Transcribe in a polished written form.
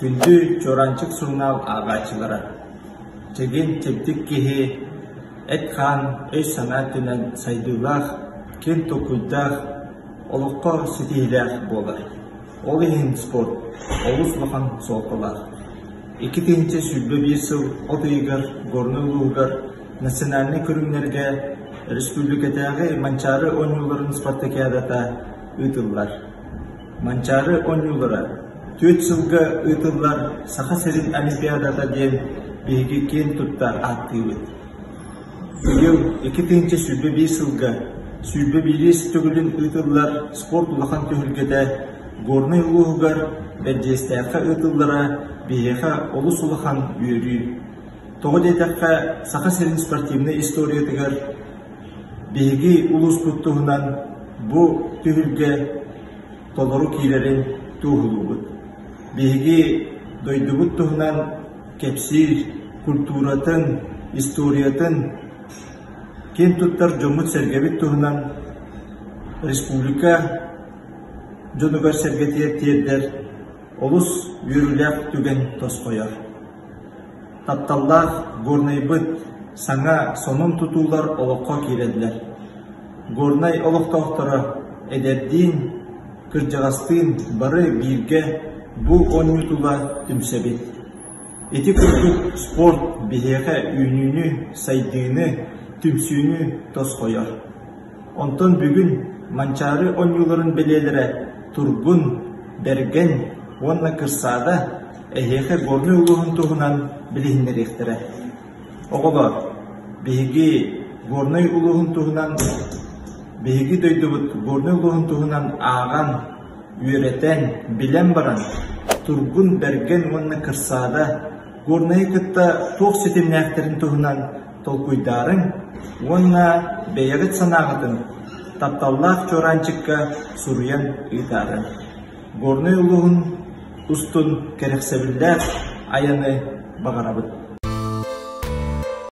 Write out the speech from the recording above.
Күндү Чуораанчык сурунаал ааҕааччылара! Чэгиэн-чэбдик киһи эт-хаан, өй-санаа өттүнэн сайдыылаах, киэҥ толкуйдаах, олоххо ситиһиилээх буолар. Ол иһин спорт олус улахан суолталаах. 2021 сыл от ыйыгар Горнай улууһугар национальнай көрүҥнэргэ республикатааҕы Манчаары оонньууларын спартакиадата ыытыллар. Манчаары оонньуулара түөрт сылга ыытыллар Саха сирин Олимпиадата диэн биһиги киэн тутта ааттыыбыт. Быйыл 2021 сылга 21 төгүлүн ыытыллар спорт улахан түһүлгэтэ Горнай улууһугар Бэрдьиэстээххэ ыытыллара биһиэхэ олус улахан үөрүү. Тоҕо диэтэххэ, Саха сирин спортивнай историятыгар биһиги улууспут туһунан бу түһүлгэ толору киирэрин туоһулуубут. Биһиги дойдубут туһунан кэпсиир культуратын, историятын, киэн туттар дьоммут-сэргэбит туһунан республика дьонугар-сэргэтигэр тиэрдэр олус үөрүүлээх түгэн тосхойор. Тапталлаах Горнайбыт саҥа сонун тутуулар олоххо киирэллэр. Горнай олохтоохторо эдэрдиин, кырдьаҕастыын бары бииргэ бу оонньуу тула түмсэбит. Ити курдук спорт биһиэхэ үүнүүнү, сайдыыны, түмсүүнү тосхойор. Онтон бүгүн Манчаары оонньууларын бэлиэлэрэ Тургун, Бэргэн уонна Кырсаада эһиэхэ Горнай улууһун туһунан билиһиннэриэхтэрэ. Оҕолор, биһиги Горнай улууһун туһунан биһиги дойдубут Горнай улууһун туһунан ааҕан, үөрэтэн, билэн баран, Тургун, Бэргэн уонна Кырсаада Горнайы кытта туох ситимнээхтэрин туһунан толкуйдаарыҥ уонна бэйэҕит санааҕытын тапталлаах чуораанчыкка суруйан ыытаарыҥ. Горнай улууһун устун кэрэхсэбиллээх айаны баҕарабыт.